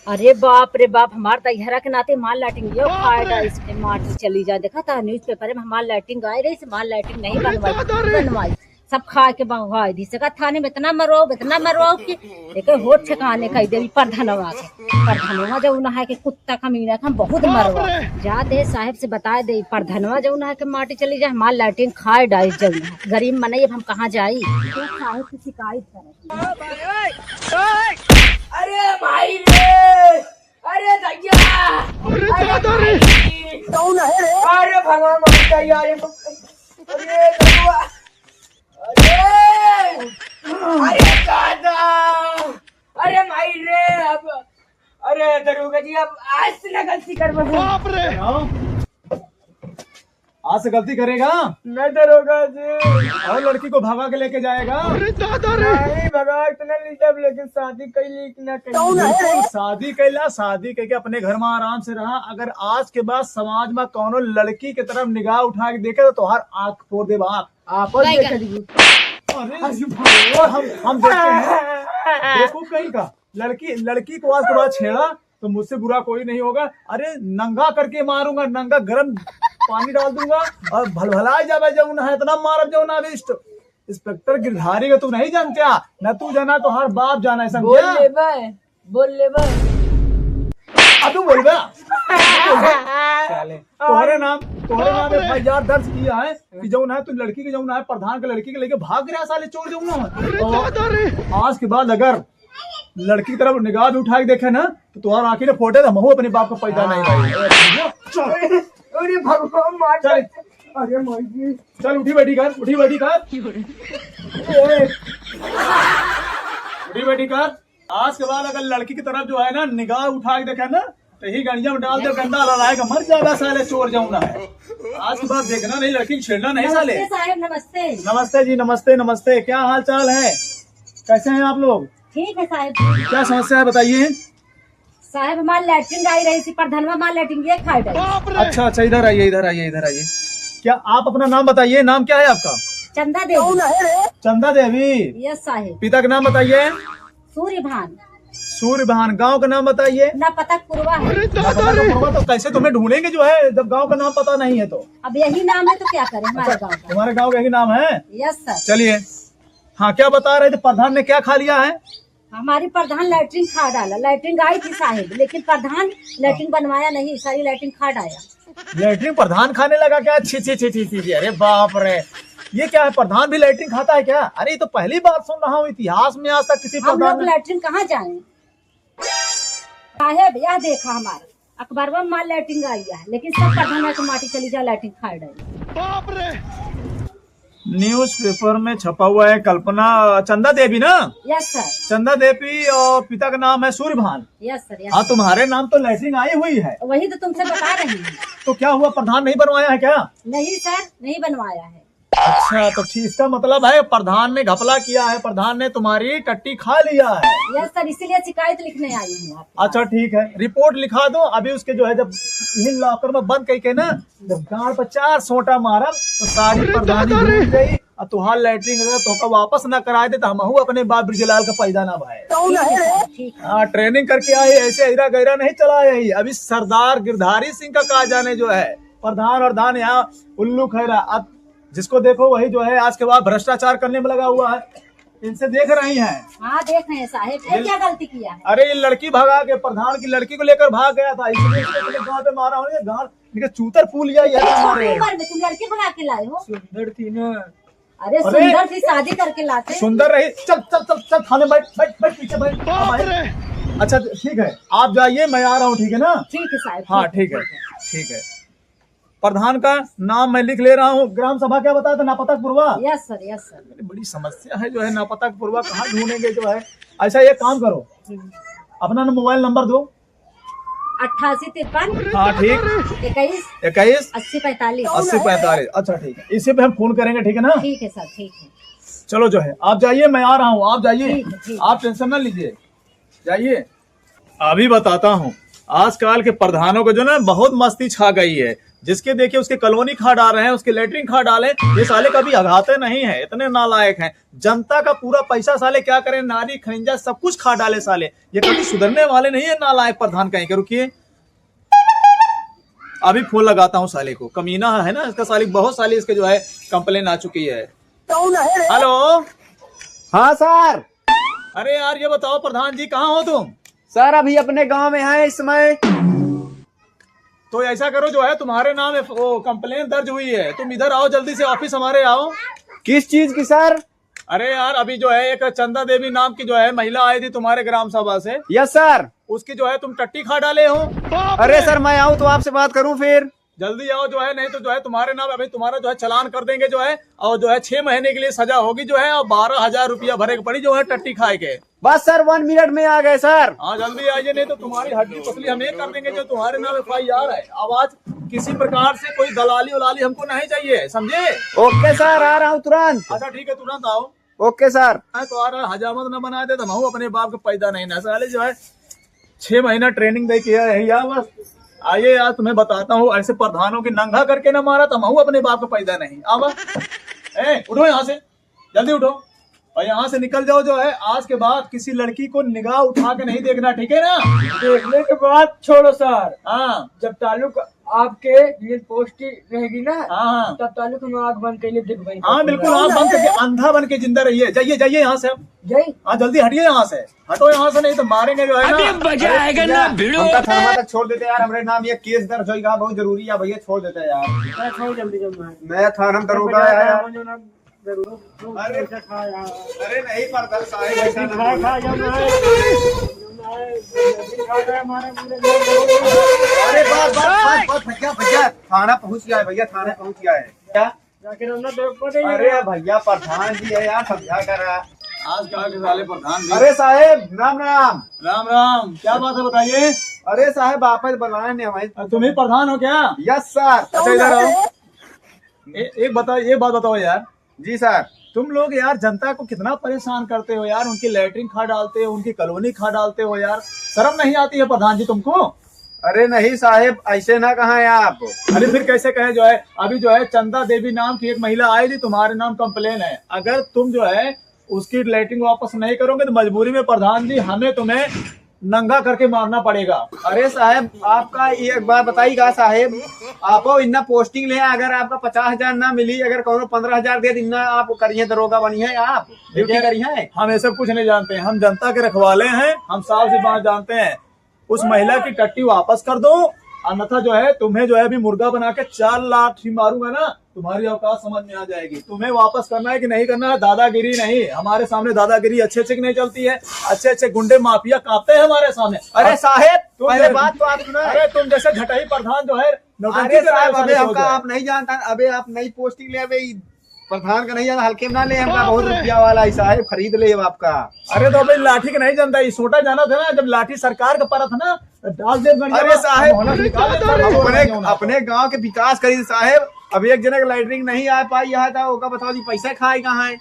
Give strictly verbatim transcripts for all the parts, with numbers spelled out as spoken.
अरे बाप रे बाप, हमार दहिहरा के नाते हमार लैट्रिन यो खाए डाइस, माटी चली जाए। देखा था न्यूज़पेपर में हमार लैट्रिन आए रही, हमार लैट्रिन नहीं बनवाई, बनवाई, सब खाए के भगवाई दी। सका थाने में इतना मरवाओ, इतना मरवाओ कि एक होठ ठिकाने कह देवी प्रधानवा के। प्रधानवा जौन है कि कुत्ता कमीना के हम बहुत मरवाओ। जा दे साहेब से बताए दे, प्रधानवा जौन है कि माटी चली जाए, हमार लैट्रिन खाए डाइस जौन है। गरीब मनई अब हम कहाँ जाई? तो साहेब से शिकायत करे। अरे भाई रे, अरे दैया, अरे दादा रे। भाई। कौन है रे? अरे भगवान, मर गया यार, ये तो। अरे दरुआ, अरे, अरे दादा, अरे माई रे, अब, अरे दरोगा जी, अब आज से ना गलती करबो। बाप रे। आज से गलती करेगा? नहीं दरोगा जी। और लड़की को भगा के लेके जाएगा? अरे दादा रे। नहीं भगा के ना ले जाब, लेकिन शादी कैली कि ना कैली। बिल्कुल, शादी कैला, शादी करके अपने घर में आराम से रहा। अगर आज के बाद समाज में कौनो लड़की के तरफ निगाह उठा के देखे तो तोहार आँख फोड़ देब आँख। आपस में बैगन। करी। अरे, अरे भाई, हम, हम देखते हैं। देखो कहीं का, लड़की, लड़की को आज के बाद छेड़ा तो मुझसे बुरा कोई नहीं होगा। अरे नंगा करके मारूंगा, नंगा गरम पानी डाल दूंगा और भलभला जाबे जौन है, इतना मारब जौन अभी इंस्पेक्टर गिरधारी का तू नहीं जानते, ना तू जाना, तोहार बाप जाना है, समझे? बोल लेबे, बोल लेबे। अब तू बोलबे? साले, तोहरे नाम, तोहरे नाम एफ आई आर दर्ज किया है कि जौन है तू लड़की के, जौन है प्रधान के लड़की के लेके भाग रहा, साले चोर जौन है। तो आज के बाद अगर लड़की की तरफ निगाह भी उठा के देखे ना, तो तुम्हारा आँखी ने फोटे तो हमहू अपने बाप को पैदा नहीं भाई। चल। अरे भगवान, मार। चल। अरे माई जी। चल, उठी बैठी कर, उठी बैठी कर। ए। उठी बैठी कर। आज के बाद अगर लड़की की तरफ जो है ना निगाह उठा के देखे ना, तो ही गड़िया में डाल दे, गंदा लड़ाएगा, मर जाएगा साले चोर जौन है। आज के बाद देखना नहीं, लड़की को छेड़ना नहीं साले। नमस्ते साहेब, नमस्ते। नमस्ते जी, नमस्ते, नमस्ते। क्या हाल चाल है? कैसे हैं आप लोग? ठीक है साहेब। क्या समस्या है बताइए। साहेब, हमार लैट्रिन आई रही थी, प्रधानवा हमार लैट्रिन ये खाए डाली। अच्छा, अच्छा, इधर आइए, इधर आइए, इधर आइए। क्या आप अपना नाम बताइए, नाम क्या है आपका? चंदा देवी। चंदा देवी। यस साहेब। पिता का नाम बताइए। सूर्यभान। सूर्यभान। गांव का नाम बताइए। ना पता पुरवा है। ना पता का पुरवा, तो कैसे तुम्हें ढूंढेंगे जो है, जब गांव का नाम पता नहीं है तो? अब यही नाम है तो क्या करें, हमारे गांव का। तुम्हारे गांव का यही नाम है? Yes sir. चलिए, हाँ, क्या बता रहे थे, प्रधान ने क्या खा लिया है? हमारी प्रधान लैट्रिन खा डाला। लैट्रिन आई थी साहेब, लेकिन प्रधान लैट्रिन बनवाया नहीं, सारी लैट्रिन खा डाला। लैट्रिन प्रधान खाने लगा क्या? छी, छी, छी, छी, छी, छी, अरे बाप रे, ये क्या है, प्रधान भी लैट्रिन खाता है क्या? अरे, ये तो पहली बार सुन रहा हूँ, इतिहास में आज तक किसी हम प्रधान लोग ने लैट्रिन कहाँ जाएं? साहेब, यह देखा हमारा अखबारवा में माल लैट्रिन आई है, लेकिन सब प्रधान के माटी चली जा, लैट्रिन खाए डाली। बाप रे। न्यूज़पेपर में छपा हुआ है, कल्पना, चंदा देवी ना? Yes sir. चंदा देवी और पिता का नाम है सूर्यभान। यस सर, यस हाँ, सर। तुम्हारे नाम तो लैट्रिन आई हुई है। वही तो तुमसे बता रही हूँ। तो क्या हुआ, प्रधान नहीं बनवाया है क्या? नहीं सर, नहीं बनवाया है। अच्छा, तो ठीक, इसका मतलब है प्रधान ने घपला किया है, प्रधान ने तुम्हारी टट्टी खा लिया है। यस सर, इसीलिए शिकायत लिखने आई हूँ आपके पास। अच्छा, ठीक है, रिपोर्ट लिखा दो। अभी उसके जो है, जब यही लॉकर में बंद करके ना, जब गांड पर चार सोटा मारब, तो सारी प्रधानी भूल गई। और तुहार लैट्रिन अगर तोहका वापस ना कराए दे, तो हमहू अपने बाप बिरजलाल का पैदा ना भाई। ठीक है सर, ठीक है। हाँ, ट्रेनिंग करके आई, ऐसे ऐरा गैरा नहीं चला आई। अभी सरदार गिरधारी सिंह का का जाने जो है, प्रधान और धान यहाँ उल्लू खैरा। अब जिसको देखो वही जो है आज के बाद भ्रष्टाचार करने में लगा हुआ है। इनसे देख रही हैं। हाँ, देख रहे हैं साहेब। ये ये क्या गलती किया है? अरे, ये लड़की भगा के प्रधान की लड़की को लेकर भाग गया था, इसलिए इसको तुमने गांड पे मारा होगा, गांड इनके चूतर फूल गया ये तुम्हारे। छोटी उम्र में तुम लड़की भगा के लाए हो? सुंदर थी ना। अरे, अरे, सुंदर थी, शादी करके लाते। सुंदर रही। चल, चल, चल, चल, थाने बैठ, बैठ, बैठ, पीछे बैठ। बाप रे। अच्छा, ठीक है, आप जाइए, मैं आ रहा हूँ, ठीक है ना? ठीक है साहेब, हाँ, ठीक है, ठीक है, ठीक है। ठीक है। प्रधान का नाम मैं लिख ले रहा हूँ। ग्राम सभा क्या बताया था? नापता पुरवा। Yes sir, yes sir. अरे, बड़ी समस्या है जो है, नापता पुरवा कहाँ ढूंढेंगे जो है। अच्छा, एक काम करो, हम्म। अपना न मोबाइल नंबर दो। अट्ठासी तिरपन। हाँ, ठीक। इक्कीस। इक्कीस। अस्सी पैंतालीस। अस्सी पैंतालीस। अच्छा, ठीक है, इसी पे हम फोन करेंगे, ठीक है ना? ठीक है सर, ठीक है। चलो, जो है, आप जाइए, मैं आ रहा हूँ, आप जाइए। ठीक है, ठीक। आप टेंशन ना लीजिए, जाइए। अभी बताता हूँ, आजकल के प्रधानों को जो ना बहुत मस्ती छा गई है। जिसके देखिए उसके कॉलोनी खा डाल रहे हैं, उसके लेटरिन खा डाले। ये साले कभी अघाते नहीं है, इतने नालायक हैं। जनता का पूरा पैसा साले क्या करें, नारी खनिंजा सब कुछ खा डाले साले। ये कभी सुधरने वाले नहीं है नालायक प्रधान कहीं के। रुकिए, अभी फोन लगाता हूँ साले को, कमीना है ना इसका, साले बहुत साले इसके जो है कंप्लेन आ चुकी है। हेलो। हाँ सर। अरे यार, ये बताओ प्रधान जी, कहाँ हो तुम? सर, अभी अपने गांव में हैं इस समय। तो ऐसा करो, जो है तुम्हारे नाम एफ-, वो कंप्लेन दर्ज हुई है, तुम इधर आओ, जल्दी से ऑफिस हमारे आओ। किस चीज की सर? अरे यार, अभी जो है एक चंदा देवी नाम की जो है महिला आई थी तुम्हारे ग्राम सभा से। Yes sir. उसकी जो है तुम टट्टी खा डाले हो। अरे सर, मैं आऊँ तो आपसे बात करूँ फिर? जल्दी आओ जो है, नहीं तो जो है तुम्हारे नाम, अभी तुम्हारा जो है चालान कर देंगे जो है, और जो है छह महीने के लिए सजा होगी जो है, और बारह हजार रुपया भरे के पड़ी जो है टट्टी खाए के। बस सर, वन मिनट में आ गए सर। हाँ, जल्दी आइए, नहीं तो तुम्हारी हड्डी पसली हम एक कर देंगे जो तुम्हारे नाम एफ आई आर है। अब आज किसी प्रकार से कोई दलाली उलाली हमको नहीं चाहिए, समझे? ओके सर, आ रहा हूँ तुरंत। अच्छा ठीक है, तुरंत आओ। Okay sir. हाँ, तो आ रहा हजामत ना बना दे, तो हम अपने बाप के पैदा नहीं ना साले जो है छह महीना ट्रेनिंग दे के है यार। बस आइए यार, तुम्हें बताता हूँ, ऐसे प्रधानों की नंगा करके ना मारा तो हम अपने बाप के पैदा नहीं। आवा, ए उठो यहाँ से, जल्दी उठो और यहाँ से निकल जाओ। जो है आज के बाद किसी लड़की को निगाह उठा के नहीं देखना, ठीक है ना? देखने के बाद छोड़ो सर। हाँ। जब ताल्लुक आपके लिए पोस्टिंग रहेगी ना, हाँ, हाँ। तब ताल्लुक हम आँख बंद कर लिए देख भाई। हाँ बिल्कुल, आँख बंद करके अंधा बन के जिंदा रहिए। जाइए, जाइए यहाँ से अब। जाइए। हाँ, जल्दी हटिए यहाँ से, हटो यहाँ से, नहीं तो मारेंगे जो है ना। अभी मजा आएगा ना भिड़ो। हमका थाना तक छोड़ देते यार, हमरे नाम ये केस दर्ज होइगा, बहुत जरूरी है भैया, छोड़ देते यार। अरे छोड़ जल्दी जल्दी। नया थाना में दरोगा है यार। अरे, अरे नहीं, प्रधान साहब, ऐसा ना बोलो। अरे, बस, बस, बस, बस, भैया, भैया, थाना पहुंच गया है, भैया, थाना पहुंच गया है। क्या? अरे भैया, प्रधान जी है यार, समझा कर। आज कहाँ के साले प्रधान जी? अरे साहेब, राम राम। राम राम, क्या बात है बताइए? अरे साहेब, आप ही बुलाए ने हमें। तुम ही प्रधान हो क्या? Yes sir. अच्छा, इधर आओ। ए-, एक बताओ, ये बात बताओ यार। जी सर। तुम लोग यार जनता को कितना परेशान करते हो यार, उनकी लैट्रिन खा डालते हो, उनकी कॉलोनी खा डालते हो यार, शर्म नहीं आती है प्रधान जी तुमको? अरे नहीं साहेब, ऐसे ना कहा है आप। अरे फिर कैसे कहे जो है, अभी जो है चंदा देवी नाम की एक महिला आई थी, तुम्हारे नाम कंप्लेन है, अगर तुम जो है उसकी लैट्रिन वापस नहीं करोगे तो मजबूरी में प्रधान जी हमें तुम्हें नंगा करके मारना पड़ेगा। अरे साहेब, आपका ये एक बात बताइएगा साहेब, आपो इन्ना पोस्टिंग ले, अगर आपका पचास हजार ना मिली, अगर कौनो पन्द्रह हजार दे दिन्ना, आप करिए दरोगा बनिए, आप ड्यूटी करिए। हम ये सब कुछ नहीं जानते हैं, हम जनता के रखवाले हैं, हम साफ सी बात जानते हैं। उस महिला की टट्टी वापस कर दो, अन्यथा जो है तुम्हें जो है अभी मुर्गा बना के चार लाठी मारूंगा ना, तुम्हारी औकात समझ में आ जाएगी। तुम्हें वापस करना है कि नहीं करना है, दादागिरी नहीं, हमारे सामने दादागिरी अच्छे अच्छे की नहीं चलती है, अच्छे अच्छे गुंडे माफिया कांपते हैं हमारे सामने। अरे और साहेब, तुम पहले जैसे बात तो आप सुनो। अरे तुम जैसे झटही प्रधान जो है नौटंकी अरे कर रहे हो साहेब, सारे अबे हमका सोच रहे। आप नहीं जानता, अबे आप नई पोस्टिंग ले, अबे ई प्रधान का नहीं जानता, हल्के में ना ले, हमका बहुत रुपया वाला है साहेब, खरीद ले आपका। अरे तो अबे लाठी के नहीं जानता, ई सोटा जाना था ना, जब लाठी सरकार का परा था ना, डाल दे गड़िया अरे में, साहेब, मोहलत निकाल दे, अपने, अपने गांव के विकास करी साहेब। अब एक जने के लैट्रिन नहीं आ पाई यहाँ था, ओका बताओ जी, पैसा खाए कहाँ है?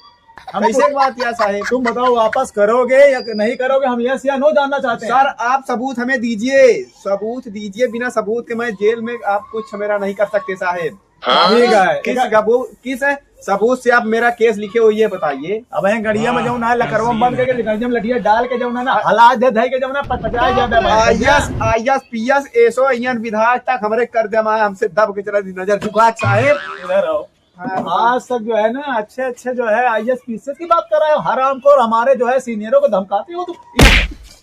हम कैसे तो बात यार साहेब? तुम बताओ, वापस करोगे या नहीं करोगे? हम yes या no जानना चाहते हैं। सर, आप सबूत हमें दीजिए, सबूत दीजिए, बिना सबूत के मैं जेल में आप कुछ मेरा नहीं कर सकते साहेब। ठीक है, किस ठीक है। गबू-, किस सबूत से आप मेरा केस लिखे हो, ये बताइए। अब हैं गड़िया में हाँ। जौन है, लकड़वा में बंद करके गड़िया में लठिया डाल के जौन है ना, हाँ। हला दे धई के जौन है, पटपटाए जाबे भाई। आईएएस, आईएएस, पीएएस, एसओ, एएन विधायक तक हमरे कर दे, हमसे दब के चला दी, नजर झुका साहेब। इधर आओ। हाँ। आज तक जो है ना, अच्छे अच्छे जो है आईएएस पीएएस की बात कर रहे हो, हरामखोर, हमारे जो है सीनियरों को धमकाते हो तुम।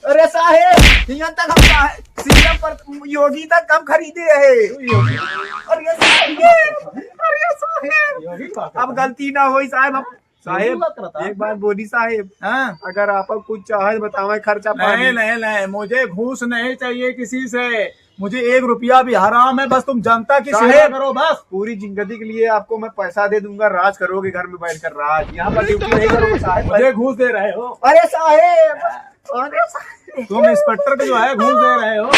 अरे साहेब, यहाँ तक हम साहेब, सीएम पर योगी तक हम खरीदे है। योगी। अरे साहेब, अरे साहेब, योगी की बात कर अब रहे हैं। गलती ना होई साहेब, हम योगी की साहेब, बात करता है। एक बात बोली साहेब, हाँ। अगर आप कुछ चाहे बतावे खर्चा नहीं, पानी। नहीं, नहीं, मुझे घूस नहीं चाहिए किसी से, मुझे एक रुपया भी हराम है, बस तुम जनता की सेवा साहेब, करो बस। पूरी जिंदगी के लिए आपको मैं पैसा दे दूंगा, राज करोगे घर में बैठकर राज, यहाँ पर ड्यूटी नहीं करोगे साहेब। मुझे घूस दे रहे हो? अरे साहेब, अरे साहेब। तुम इंस्पेक्टर को जो है घूस दे रहे हो?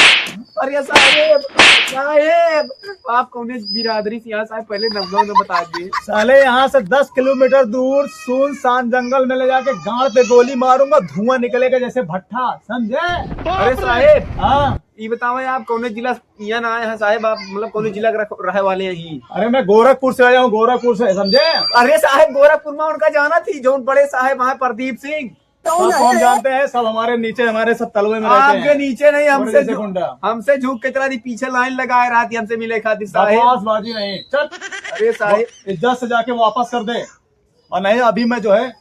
अरे साहेब, साहेब, आप कौन बिरादरी से यहाँ साहेब पहले नंबर में बता दिए। साले यहाँ से दस किलोमीटर दूर सुनसान जंगल में ले जाके गांड पे गोली मारूंगा, धुआं निकलेगा जैसे भट्ठा, समझे? अरे साहेब, हाँ। ई बताओ, आप कौने जिला यहाँ ना आए हैं साहेब? आप मतलब कौने जिला के रख-, रहे वाले हैं ही? अरे, मैं गोरखपुर से आया हूँ, गोरखपुर से, समझे? अरे साहेब, गोरखपुर में उनका जाना थी, जो बड़े साहेब हैं प्रदीप सिंह। सबको हम जानते हैं, सब हमारे नीचे, हमारे सब तलवे में रहते हैं। आपके नीचे नहीं, हमसे झुक, गुंडा। हमसे झुक के चला दी, पीछे लाइन लगाए रहती हमसे मिले खातिर साहेब। बकवासबाजी नहीं, चल। अरे साहेब। इज्जत से जाके वापस कर दे, और नहीं अभी मैं जो है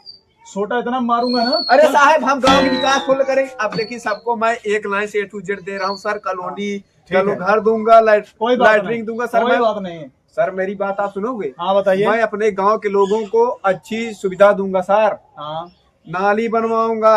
सोटा इतना मारूंगा ना। अरे साहेब, हम गांव के विकास फुल करें। अब देखिए, सबको मैं एक लाइन से A to Z दे रहा हूँ सर। कॉलोनी, ठीक है। घर दूंगा, लाइट, कोई बात नहीं। लैट्रिन दूंगा सर, कोई बात नहीं। सर, मेरी बात आप सुनोगे? हाँ, बताइए। मैं अपने गांव के लोगों को अच्छी सुविधा दूंगा सर। हाँ। नाली बनवाऊंगा,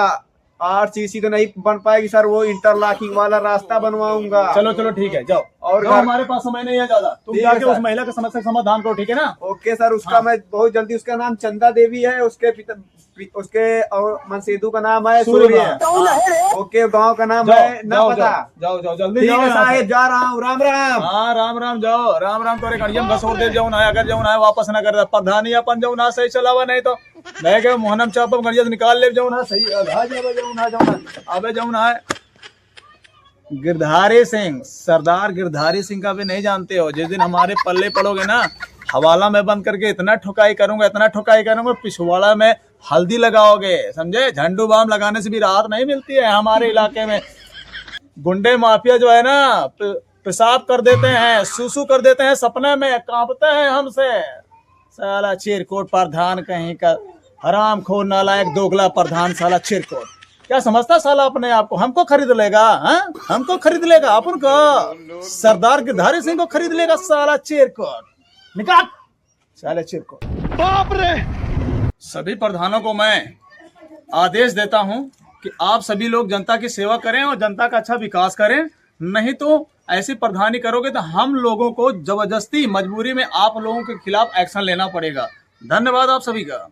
आरसीसी तो नहीं बन पाएगी सर, वो इंटरलॉकिंग वाला रास्ता बनवाऊंगा। चलो, चलो, ठीक है, जाओ। और जाओ, घर हमारे पास समय नहीं है ज्यादा। तुम जाके उस महिला की समस्या का समाधान करो, ठीक है ना? ओके सर, उसका हाँ। मैं बहुत जल्दी, उसका नाम चंदा देवी है, उसके पिता, पि-, उसके और मनसेदू का नाम है सूर्य। सूर्य। ओके, गांव का नाम है ना पता। जाओ, जाओ, जल्दी जाओ यहाँ से। ठीक है साहेब, जा रहा हूँ, राम राम। हाँ, राम राम, जाओ, राम राम। तोरे गड़िया में घसोर दे, जौन है, अगर जौन है वापस ना कर दे, प्रधानी अपन जौन है सही चलावा, नहीं तो नहीं के मोहनम चापम गड़िया से निकाल ले, जौन है सही, अबे जौन है, जौन है, अबे जौन है। गिरधारी सिंह, सरदार गिरधारी सिंह का भी नहीं जानते हो? जिस दिन हमारे पल्ले पड़ोगे ना, हवाला में बंद करके इतना ठुकाई करूंगा, इतना ठुकाई करूंगा, पिछवाड़ा में हल्दी लगाओगे, समझे? झंडू बाम लगाने से भी राहत नहीं मिलती है हमारे इलाके में। गुंडे माफिया जो है ना, प-, पेशाब कर देते हैं, सूसू कर देते हैं, सपने में कांपते हैं हमसे। साला चिरकुट प्रधान कहीं का, हरामखोर नालायक दोगला प्रधान साला चिरकुट। क्या समझता साला अपने आप को? हमको खरीद लेगा, हाँ? हमको खरीद लेगा? अपन को? सरदार गिरधारी सिंह को खरीद लेगा साला चिरकुट। निकाल साले चिरकुट। बाप रे! सभी प्रधानों को मैं आदेश देता हूं कि आप सभी लोग जनता की सेवा करें और जनता का अच्छा विकास करें, नहीं तो ऐसी प्रधानी करोगे तो हम लोगों को जबरदस्ती, मजबूरी में आप लोगों के खिलाफ एक्शन लेना पड़ेगा। धन्यवाद आप सभी का।